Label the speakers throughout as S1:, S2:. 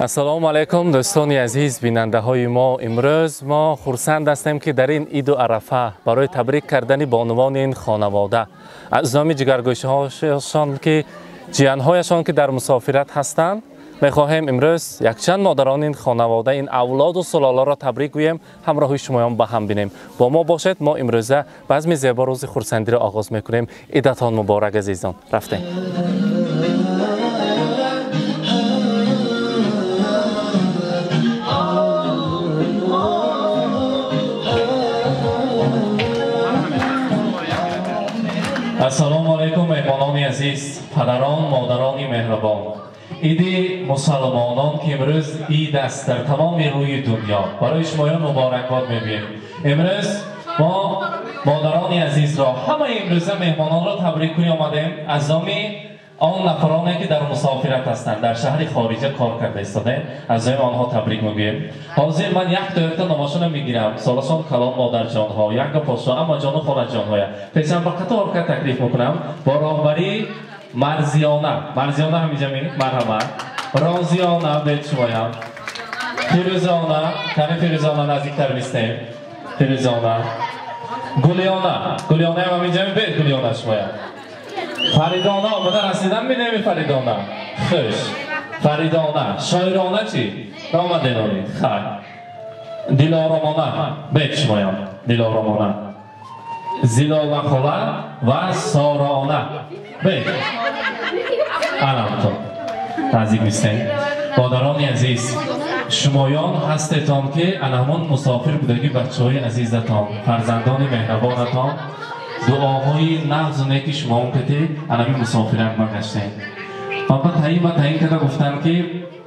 S1: Ассалому алайкум дӯстони азиз, бинандаҳои мо. Имрӯз мо хурсанд ҳастем, ки дар ин иду арафа барои табрик кардани бонувони ин хонавода аз номи ҷигаргӯшаҳошон ки ҷиянҳояшон ки дар мусофират ҳастанд, мехоҳем имрӯз якчанд модарони ин хонавода, ин авлоду сулоларо табрик гӯем, ҳамроҳи шумоён ба ҳам бинем. Бо мо бошед. Мо имрӯза базми зебо рӯзи хурсандиро оғоз мекунем. Идатон муборак, азизон. Рафтем. Ассалому алайкум, меҳмонони азиз, падарон, модарони меҳрубон. Иди мусалмонон ки имрӯз ид аст дар тамоми рӯи дунё, барои шумоён муборакбод мегӯем. Имрӯз мо модарони азизро, ҳамаи имрӯза меҳмононро табрик кунӣ омадем аз номи он нафароне ки дар мусофират ҳастанд, дар шаҳри хориҷа кор карда истодаем, аз номи онҳо табрик мегӯем. Ҳозир ман якто якто номашонро мегирам. Солашон калон модарҷонҳо, янга подшоҳ, амаҷону холаҷонҳоя. Пешам ба қатор ка таклиф мекунам бо роҳбарии Марзиёна. Марзиёна ҳамиҷа марҳамат. Розиёна бед шумоям. Фирӯзона, кани Фирӯзона наздиктар бистем. Фирӯзона. Гулиёна, Гулиёнаям ҳамиҷа бед Гулиёна шумоям. Фаридона омада расидан минеми Фаридона. Хуш. Фаридона, шоирона чӣ? Омаден оли. Хай. Дилоромона, бед шумоям. Дилоромона. Зилола хола ва Сорона. Бед. Анамто. Наздик мистем. Модарони азиз, шумоён ҳастетон ки ана ҳамон мусофир будаги бачаҳои азизатон, фарзандони меҳрабонатон, дуоҳои нағзу неки шумо кати анами мусофират баргаштем. Ва ба таъин карда гуфтанд, ки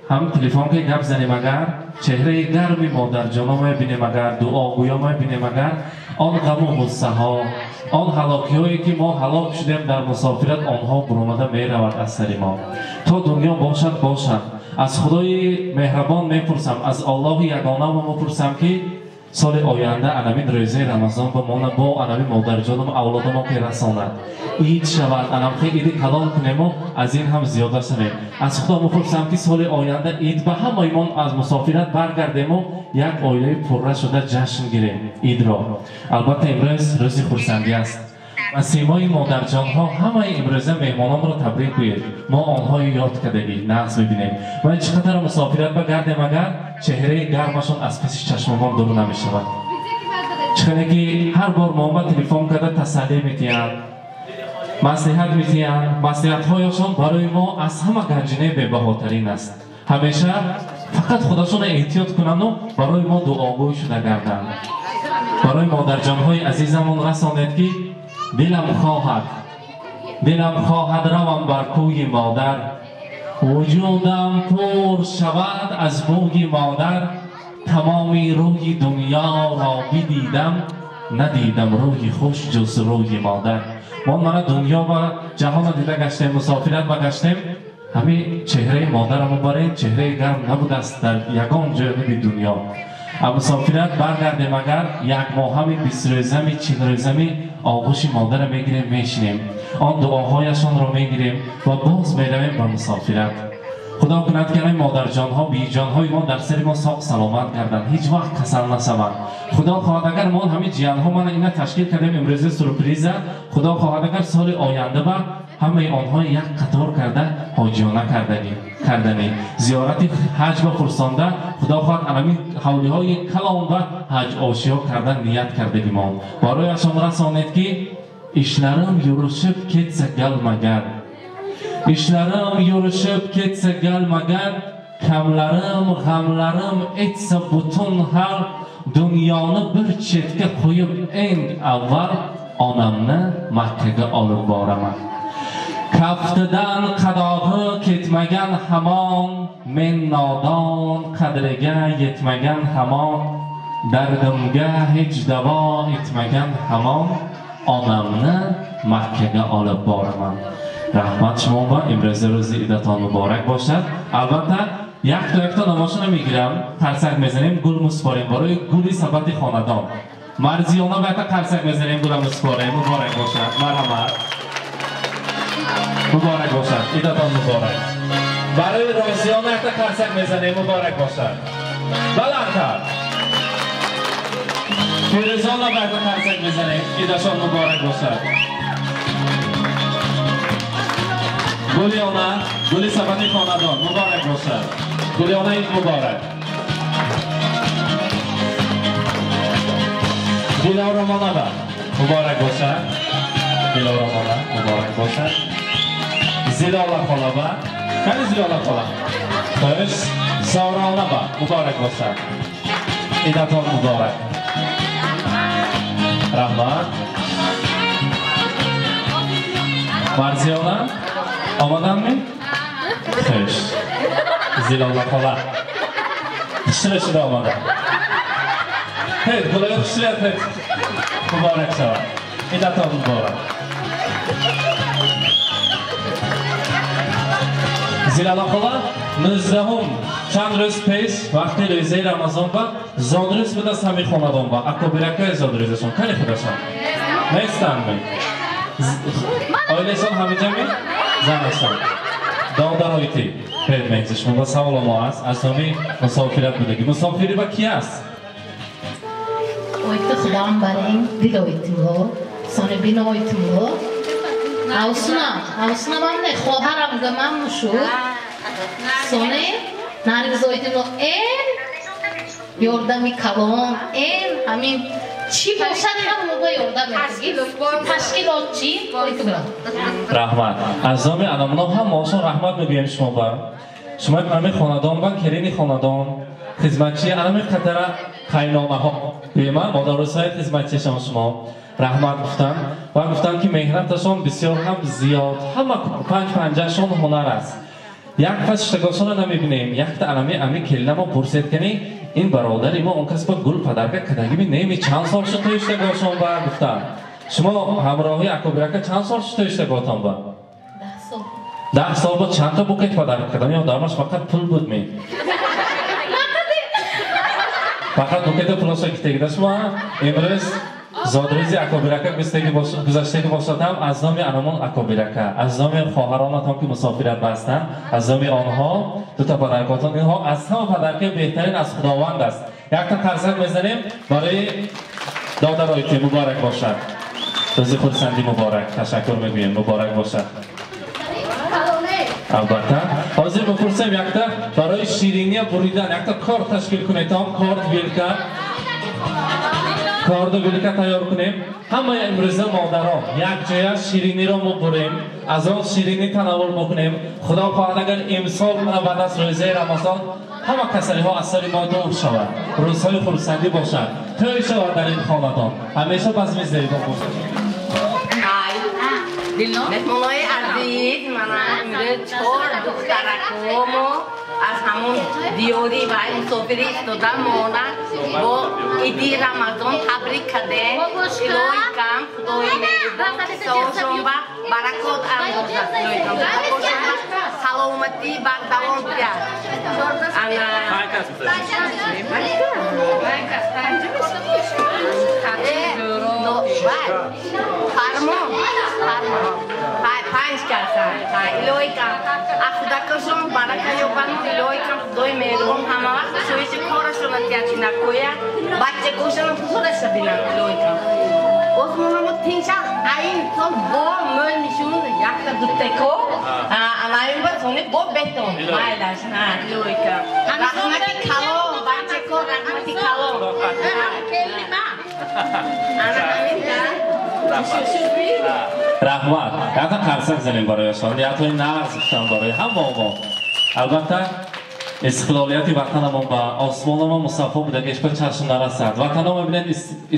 S1: ҳам телефон ки гап занем агар, чеҳраи гарми модарҷоно мебинем агар, дуогӯё мебинем агар, он ғаму ғуссаҳо, он ҳалокиҳое ки мо ҳалок шудем дар мусофират, онҳо буромада меравад аз сари мо. То дунё бошад, бошад. Аз Худои меҳрабон мепурсам, аз Аллоҳи ягона мепурсам, ки соли оянда анамин рӯзаи Рамазон ба мо бо анамин модарҷонам авлодамо ки расонад. Ид шавад, анамхе иди калон кунему аз ин ҳам зиёда шавем. Аз Худо мепурсам, ки соли оянда ид ба ҳамаи мо аз мусофират баргардему як оилаи пурра шуда ҷашн гирем идро. Албатта, имрӯз рӯзи хурсандӣ аст ва симои модарҷонҳо ҳамаи имрӯза меҳмононро табрик гӯед. Мо онҳои ёд кардагӣ нағз мебинем ва чӣ қадар мусофират багардем агар, чеҳраи гармашон аз паси чашмомон дур намешавад. Чӣ қадар ки ҳар бор мо ба телефон карда тасаллӣ медиҳанд, маслиҳат медиҳанд. Маслиҳатҳояшон барои мо аз ҳама ганҷинаи бебаҳотарин аст. Ҳамеша фақат худашонро эҳтиёт кунанду барои мо дуогӯй шуда гарданд. Барои модарҷонҳои азизамон расонед, ки дилам хоҳад, дилам хоҳад равам бар кӯи модар, вуҷудам пур шавад аз бӯи модар. Тамоми рӯи дунёро бидидам, надидам рӯи хуш ҷуз рӯи модар. Мо мана дунё ва ҷаҳонро дида гаштем, мусофират багаштем, ҳамин чеҳраи модарамо барен чеҳраи гарм набудааст дар ягон ҷониби дунё. А мусофират баргардем агар, як моҳами, 20 рӯзами, 40 рӯзами оғӯши модара мегирем, мешинем, он дуоҳояшонро мегирем ва боз меравем ба мусофират. Худо кунад, ки ҳамин модарҷонҳо, биҷонҳои мо дар сари мо соқ саломат гарданд, ҳеҷ вақт касал нашаванд. Худо хоҳад агар, мо ҳамин ҷиянҳо мана ина ташкил кардем имрӯза сюрприза. Худо хоҳад агар, соли оянда ба ҳамаи онҳо як қатор карда ҳоҷиёна карданӣ зиёрати ҳаҷ ба пурсонда, Худо хоҳад, анамин ҳавлиҳои калон ба ҳаҷ ошиё кардан ният кардагимон. Барояшон расонед, ки ishlarim yurishib ketsa galma-gal, ishlarim yurishib ketsa galma-gal, kamlarim, g'amlarim etsa butun hal, dunyoni bir chetga qo'yib, eng avval onamni Makkaga olib boraman. Kaftidan qadog'i ketmagan hamon, men nodon qadriga yetmagan hamon, dardimga hech davo etmagan hamon, onamni Makkaga olib boraman. Rahmat шумо. Имрӯза рӯзи идатон муборак бошад. Албатта, якто якто номошона мегирам, қарсак мезанем, гул муспорем барои гули сабати хонадон. Марзиёна ба якта қарсак мезанем, гула муспорем. Муборак бошад, марҳамат, муборак бошад, идатон муборак. Барои Розиёна якта қарсак мезанем, муборак бошад, баландтар. Фирӯзона ба якта қарсак мезанем, идашон муборак бошад. Гулиёна, гули сабати хонадон, муборак бошад. Гулиёна, ид муборак. Дилоромонава муборак бошад. Дилоромона муборак бошад. Зилола холава, кани Зилола хола? Тош. Соронава муборак бошад, идатон муборак, раҳмат. Марзиёна омаданми? Хуш. Зилола хола хушра шуда омадан. Хед гулои хушрият, хед, муборак шавад, идатон муборак. Зилола хола 19-ум, чанд рӯз пеш, вақти рӯзаи Рамазон ба зодрӯз будааст ҳамин хонадон ба акобиракои зодрӯзашон. Кани худашон нестандми? Оилашон ҳамиҷами, занашон, додароити хел мегза. Шумо ба саволо мо аст аз номи мусофират будагӣ. Мусофири ба ки аст?
S2: Ойти худам барин дилоитимло, сони биноитимло. Авсунам, авсунам не, хоҳарам гамам шуд. Сони Наргизоитимло эн ёрдами калон, эн ҳамин чӣ бошад, ҳама ба ёрдам метиҳад. Ташкилотчи ойтимло.
S1: Раҳмат. Аз номи анамоно ҳамаошон раҳмат мегӯем шумо ба. Шумо ҳами хонадон ба келини хонадон, хизматчии анами қатара қайнонаҳо гӯема, модарусҳои хизматчишон шумо раҳмат гуфтанд ва гуфтанд, ки меҳнаташон бисёр ҳам зиёд, ҳама панҷ панҷашон ҳунар аст. Як кас иштагошона намебинем, якта алами ами келина мо пурсед кани ин бародари мо он кас ба гул падарка кадагими неми чанд сол шуд то иштагошон ба гуфтам. Шумо ҳамроҳи акобирака чанд сол шуд то иштаготон ба?
S2: 10 сол.
S1: 10 сол буд чанд та букет падарка кадам ё дармаш фақат пул буд ми? Фақат букета пулоша гифтагида шумо имрӯз зодрӯзи акобирака гузаштаги бошад ҳам аз номи анамон акобирака, аз номи хоҳаронатон ки мусофират бастанд, аз номи онҳо дута падаркотон, инҳо аз ҳама падаркаи беҳтарин аз Худованд аст. Якта қарсак мезанем барои додарое ки муборак бошад. Рӯзи хурсандӣ муборак. Ташаккур мегӯем, муборак бошад. Албатта ҳозир мепурсем якта барои шириния буридан якта корт ташкил кунед, корт вилка, корду вилка тайёр кунем. Ҳамаи имрӯза модарон якҷоя шириниро мебурем, аз он ширинӣ танаввул мекунем. Худо хоҳад агар имсол баъд аз рӯзаи Рамазон ҳама касалиҳо аз сари мо дур шавад, рӯзҳои хурсандӣ бошад, тӯй шавад дар ин хонадон, ҳамеша базми зебо бошад.
S3: Меҳмонои азиз, мана имрӯз чор духтаракомо аз ҳамон диёри ва мусофири истода мона бо иди Рамазон табрик кардем. Илоҳи кам Худои меҳрубон қиссаҳошон ба баракот андозад, саломатӣ бардавом диҳад. Фармон, панҷ касан. Илоҳи кам аз худакошон барака ёбанд. Илоҳи кам Худои меҳрубон ҳама вақт кушоиши корашона диҳад, чинакоя бачакошона худоша бинанд. Илоҳи кам осмонамо тинча аин сол бо мӯл нишун якта дутако анаин ба сони бо бетон майлаш. Илоҳи кам раҳмати калон бачако, раҳмати калон. Ана ҳамин.
S1: Раҳмат. Якта қарсак занем барояшон, ниятҳои нағз гуфтам барои ҳама мо. Албатта истиқлолияти ватанамон ба осмонамон мусаффо будагиш ба чашм нарасад. Ватанамо бинед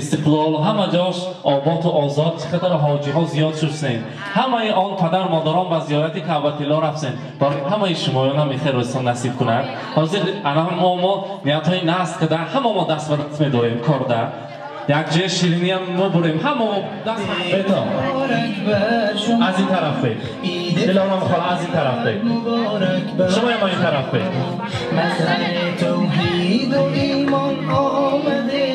S1: истиқлол ҳама ҷош оботу озод, чӣ қадар ҳоҷиҳо зиёд шудсен. Ҳамаи он падар модарон ба зиёрати Каъбатилло рафтсен. Барои ҳамаи шумоён ҳам хел рӯзҳо насиб кунад. Ҳозир ана мо ниятҳои нағз карда ҳама мо даст ба даст медорем корда. Як ҷоя шириниам мебурем, ҳама даст бетон. Аз ин тараф бе. Дилорам хола аз ин тараф бе. Шумоям аз ин тараф бе.
S4: Мазҳари тавҳиду имон омаде,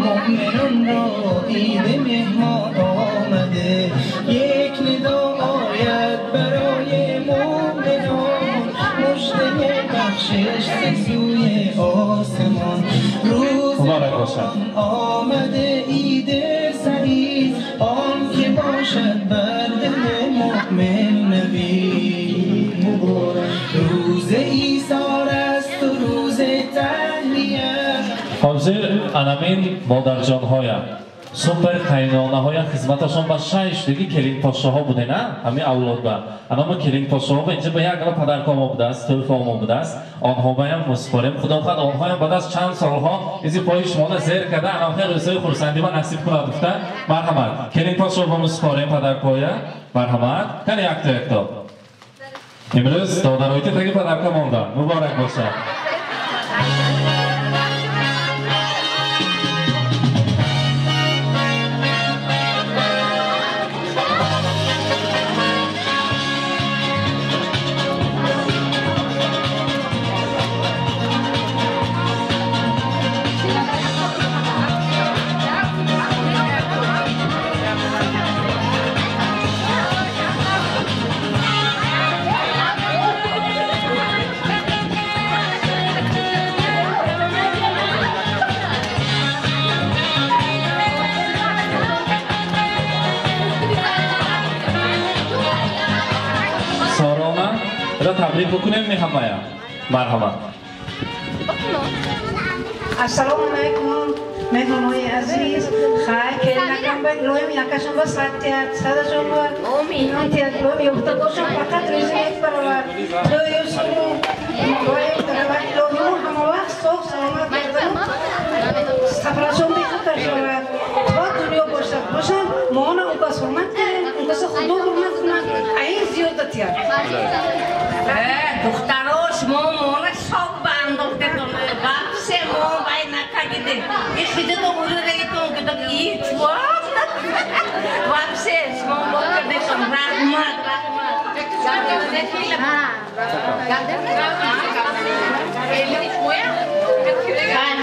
S4: муъминон ро иди меҳмон омаде. Як нидо ояд барои муъминон, муждаи бахшиш зи сӯи осмон.
S1: Муборак бошад.
S4: Омаде иди саид, он ки бошад бар дили муъмин навид. Рӯзи исор асту рӯзи таҳният.
S1: Ҳозир анамин модарҷонҳоям, супер қайнонаҳоя хизматашон ба шаш диги келинпошшоҳо буде, на? Ҳамин авлодба. Анамо келинпошшоҳо ба инҷа ба як гала падаркомо будааст, тӯҳфаомо будааст. Онҳо баям муспорем. Худо хоҳад онҳоям баъд аз чанд солҳо изи пои шумона зер карда анамхел рӯзҳои хурсандӣ ба насиб кунад гуфта. Марҳамат. Келинпошшоҳо ба муспорем падаркоя. Марҳамат. Кани якто якто. Имрӯз додароити таги падарка монда. Муборак бошад. Табрик бикунем меҳамая. Марҳамат.
S5: Ассалому алайкум меҳмонои азиз. Хай келинакам ба илоҳим якашон ба садтият, садашон ба инонтият, илоҳим ёфтагошон фақат рӯзи як баровар. Тӯю суру илоҳим ҳама вақт соғ саломат гарданд, сафарашон бехатар шавад, то дунё бошад бошанд, моона ӯ кас ҳурмат кунем, ӯ каса Худо ҳурмат кунад. Ин зиёдатия.
S3: Духтаро, шумо мона шок ба андохтетон. Вообще мо вай накагидем. И хидетон урирегитон гудак и чуа. Вообще шумо бо кардетон. Раҳмат, раҳмат.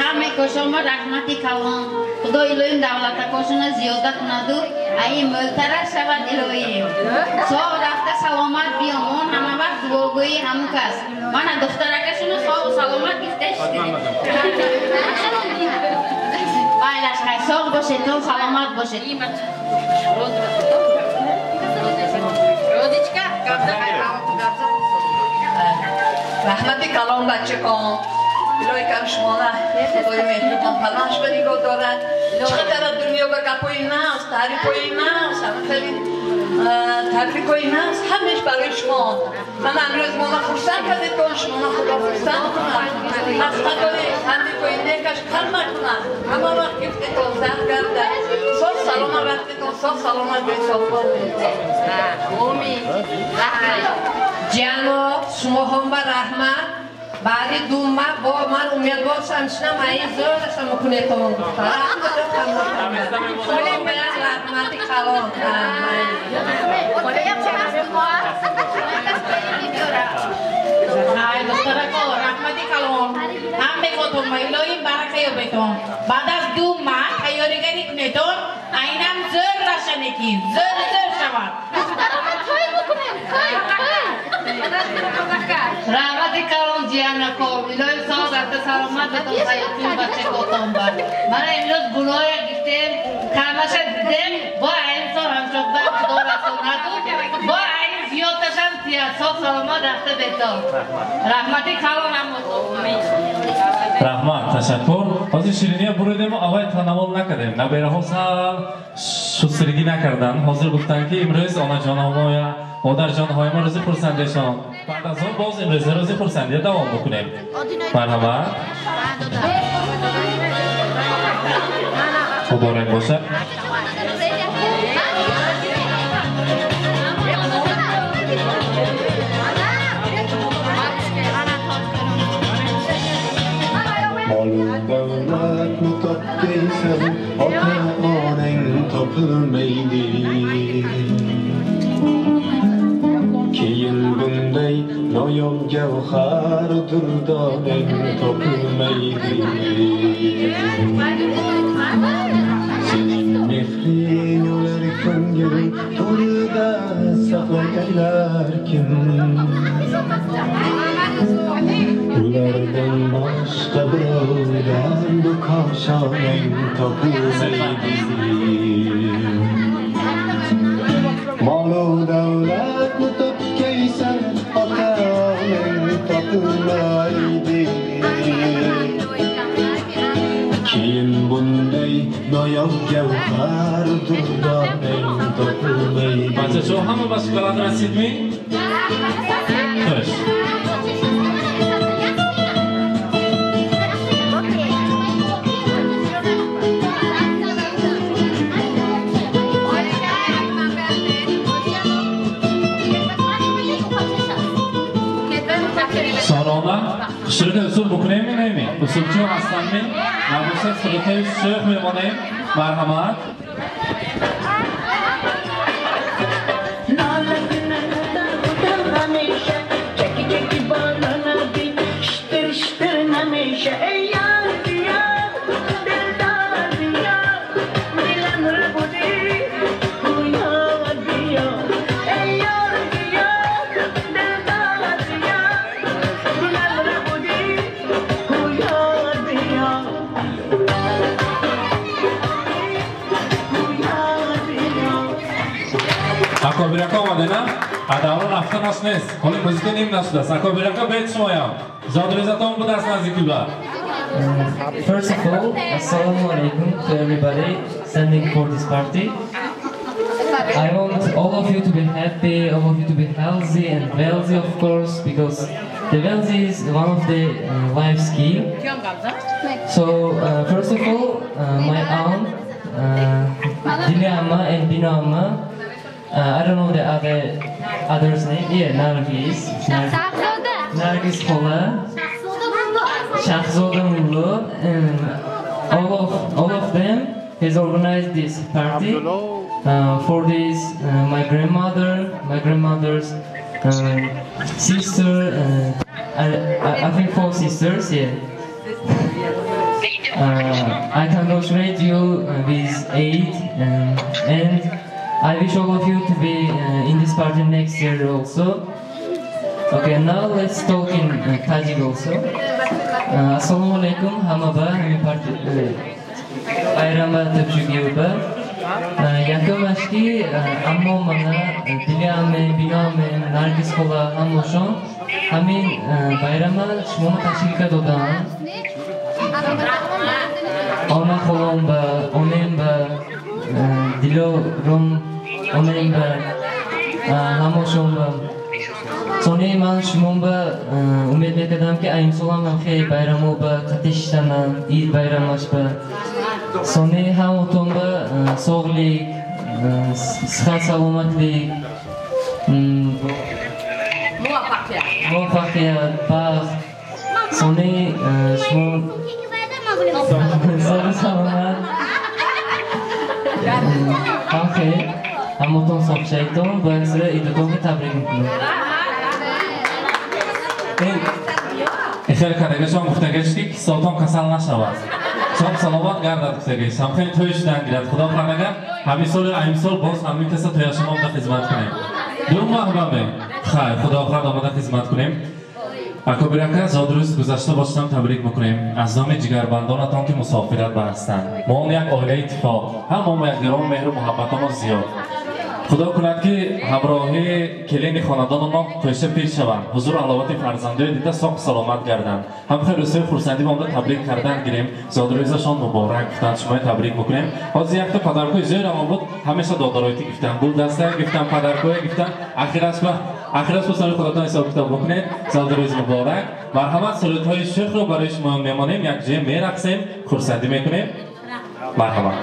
S2: Ҳама кошома раҳмати калон. Худо илоҳим давлатакошона зиёда кунаду ай мӯлтара шавад илоҳим. Соғ рафта саломат биёмон, ҳама вақт дуогӯи ҳамун кас. Мана духтаракашуну соғу саломат гифта шидем. Майлаш хай, соғ бошедтон, саломат бошед.
S3: Розичка,
S6: раҳмати калон бачакон. Илоҳи кам шумона Худои меҳрубон паноҳаш ба нигоҳ дорад. Чӣ қадар дунё ба гапҳои нағз, таърифҳои нағз, хеле табрикҳои нағз ҳамеш барои шумо. Ман амрӯз мона хурсанд кардедон, шумона Худо хурсанд кунад. Аз хатои тандикҳои некаш кам накунад. Ҳама вақт гифтетон зар гардад. Соғ саломат рафтетон, соғ саломат бесоғ бошед.
S3: Омин.
S5: Ҷано, шумоҳон ба раҳмат. Баъди ду маҳ бо ман умедвор шам шинам, ай зӯрашам кунетон. Раҳмати калон.
S2: Ай духтарако, раҳмати калон. Ҳам меготон ма илоҳим барака ёбетон. Баъд аз ду маҳ тайёригарӣ кунетон, айнам зӯр рашанекин, зӯр зӯр шавад.
S7: Раҳмати калон ҷиянако, илоҳи соғ рафта саломат бетон, ҳаётин бачакотон ба. Мана имрӯз гулоя гирифтем, камаша дидем, бо айн сол ҳамшоқба Худо расонаду, бо айн зиёдташам тия, соғ саломат рафта бетон. Раҳмати калон ҳамотон.
S1: Раҳмат, ташаккур. Ҳозир шириния буридему аввал танаввул накардем. Набераҳо сал шустригӣ накарданд. Ҳозир гуфтанд ки имрӯз онаҷонҳоя, модарҷонҳои мо рӯзи хурсандешон. Баъд аз он боз имрӯз рӯзи хурсандия давом бикунем. Марҳамат. Муборак бошад.
S4: Molu davlatni topgaysan, ota-onang topilmaydi. Keyin bunday noyob gavhar durdonang topilmaydi. Sening mehring ular ko'ngil to'rida saqlagaylar kim? Ulardan boshqa birovdan bu koshonang topilmaydi. Molu davlatni topgaysan, ota-onang topilmaydi. Keyin bunday noyob gavhar durdonang topilmaydi.
S1: Бачаҳо ҳама ба шоколад расидми? Хуш. Сорона, ширини усул бикунем неми? Усулчиҳо ҳастанд ми? Набошад сурудҳои шӯх мемонем. Марҳамат. Акобирака омадена? А даврон рафтанаш нест. Ҳоли музика ним нашудааст. Акобирака бед шумоям. Зодрӯзатон будааст наздики ба.
S8: First of all, assalamu alaikum to everybody standing for this party. I want all of you to be happy, all of you to be healthy and wealthy, of course, because the wealthy is one of the life's key. So, first of all, my aunt, Dili Amma and Bino Amma, I don't know the other others name. Yeah, Nargis. Nargis Khola. Shahzoda Mullo. And all of them has organized this party. For this, my grandmother, my grandmother's sister, I think 4 sisters, yeah. I congratulate you with Eid, and I wish all of you to be in this party next year also. Okay, now let's talk in Tajik also. Assalomu alaykum, hamma hami party bayrama tabjugiyuba. Якумаш ки аммо мана дилиаме, биноаме, Наргиз хола ҳамошон ҳамин байрама шуморо ташкил кардоданд. Она холом ба, онем ба, дилором онем ба, ҳамошон ба. Сони ман шумон ба умед мекардам ки имсолам ҳам хеле байрамо ба қатиштанам, ид байрамаш ба. Сони ҳамотон ба соғлик, сиҳат саломатлик, муваффақият, бахт. Сони шумо соғу саломат. Ҳам хел ҳамотон соғшайтон ба яксира идотонро табрик мекунам.
S1: Хеле кардагашон гуфтагаш ки кисотон касал нашавад. Шом саломат гардад гуфтагаш. Ҳам хеле тӯй шудан гирад. Худо хоҳад ҳамин соли имсол боз ҳамин каса тӯяшон омада хизмат кунем. Ду моҳ баме. Хайр, худо хоҳад омада хизмат кунем. Акобир ака, зодрӯз гузашта бошам табрик мекунем. Аз номи ҷигарбандонатон ки мусофират ба ҳастанд. Мо он як оилаи иттифоқ, ҳама мо якгарон меҳру муҳаббатамон зиёд. Худо кунад ки ҳамроҳи келини хонадонамон қӯша пир шаванд, ҳузуру ҳаловати фарзандои дида соқ саломат гарданд. Ҳамхел рӯзҳои хурсандӣ ба омда табрик кардан гирем. Зодрӯзашон муборак гуфтанд, шумои табрик мекунем. Ҳозир якта падаркои зӯрамон буд, ҳамеша додароитӣ гифтанд, гулдастая гифтанд, падаркоя гифтанд. Ахираш ба соли худатон ҳисоб китоб бикунед. Зодрӯз муборак. Марҳамат, сурудҳои шӯхро барои шумо мемонем, якҷоя мерақсем, хурсандӣ мекунем. Марҳамат.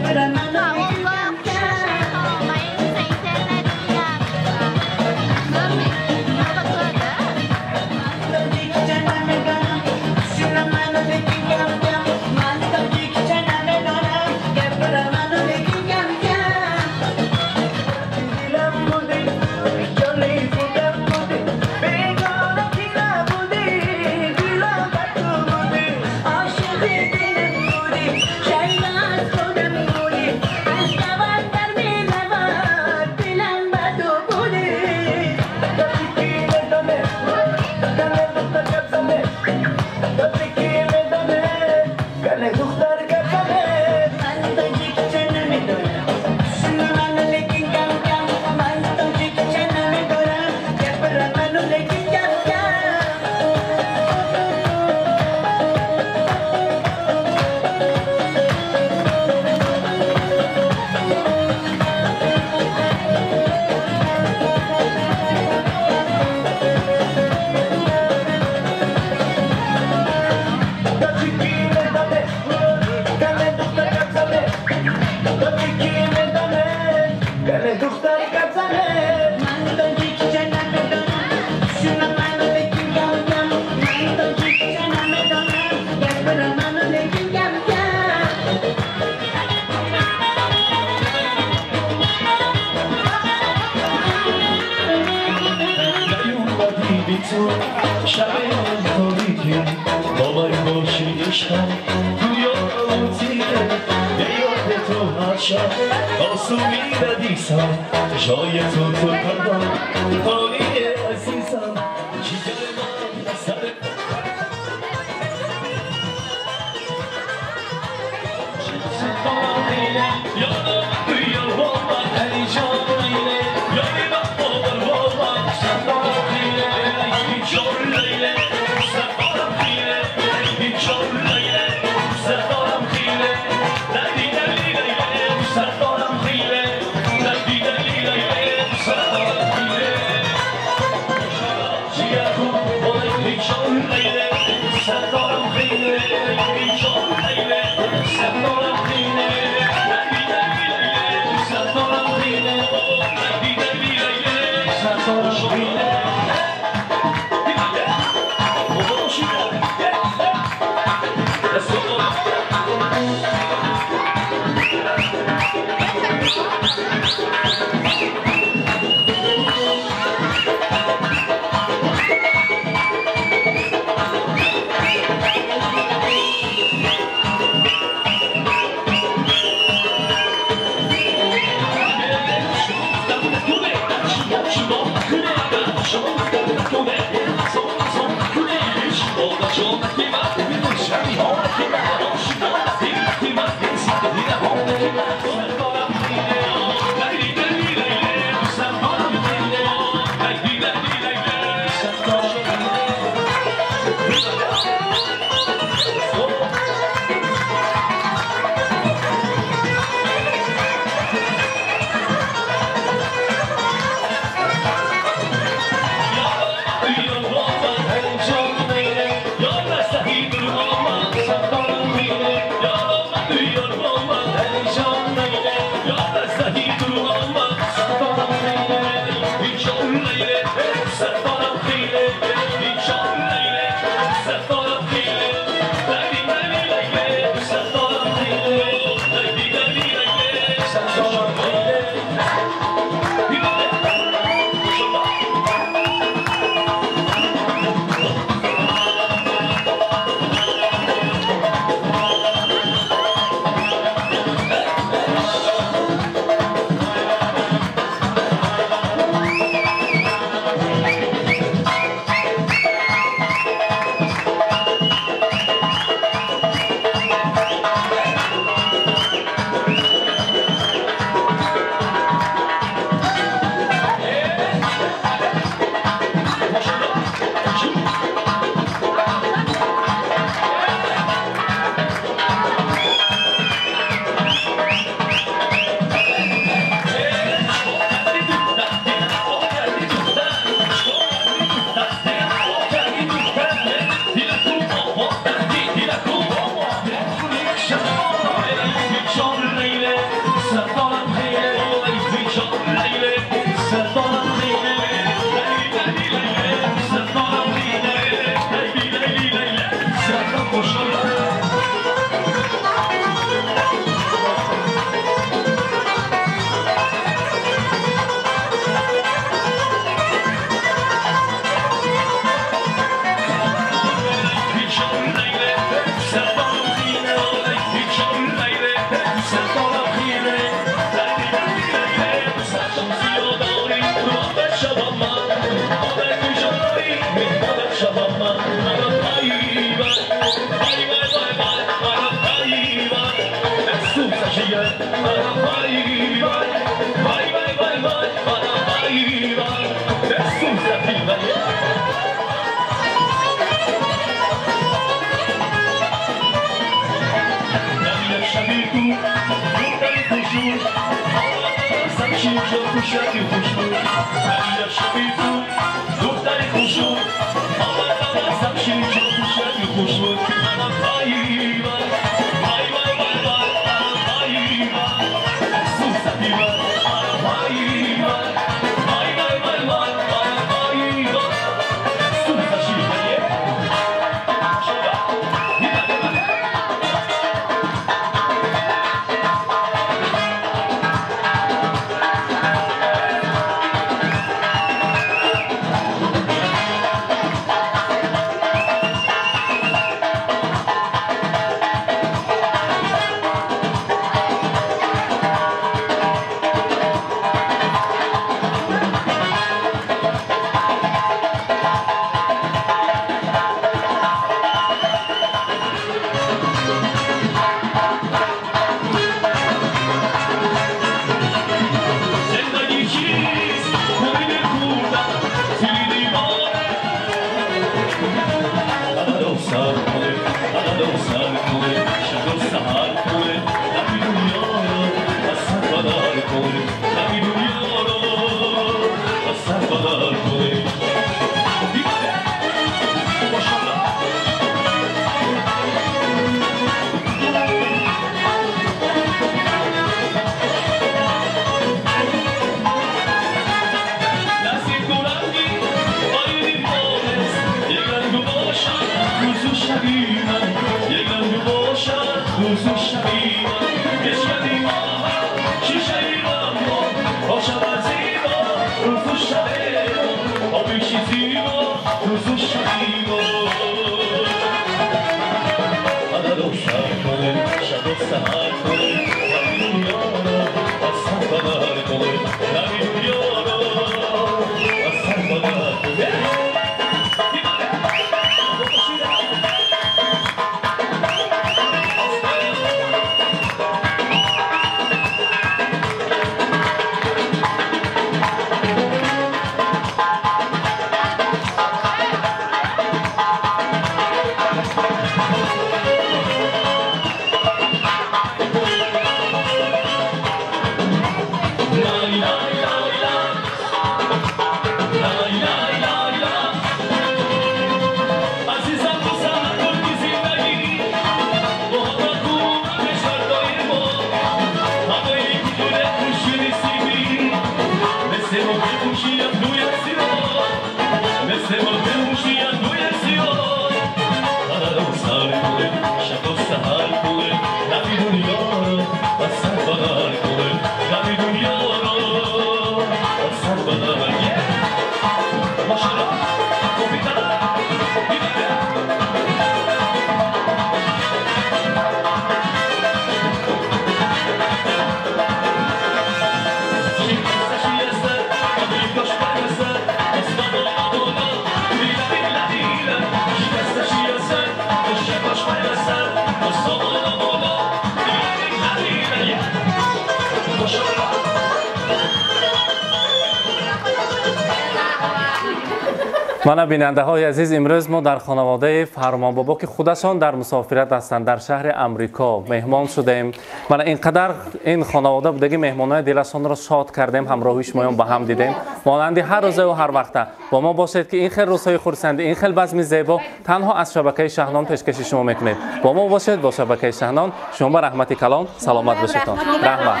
S1: Мана бинандаҳои азиз, имрӯз мо дар хонаводаи Фармонбобо, ки худашон дар мусофират ҳастанд, дар шаҳри Амрико меҳмон шудаем. Мана ин қадар ин хонавода будаги меҳмонои дилашонро шод кардем, ҳамроҳи шумоён ба ҳам дидем. Монанди ҳар рӯзаю ҳар вақта бо мо бошед, ки ин хел рӯзҳои хурсандӣ, ин хел базми зебо танҳо аз шабакаи Шаҳнон пешкаши шумо мекунед. Бо мо бошед, бо шабакаи Шаҳнон. Шумо ба раҳмати калон, саломат бошедтон. Раҳмат,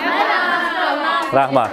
S1: раҳмат.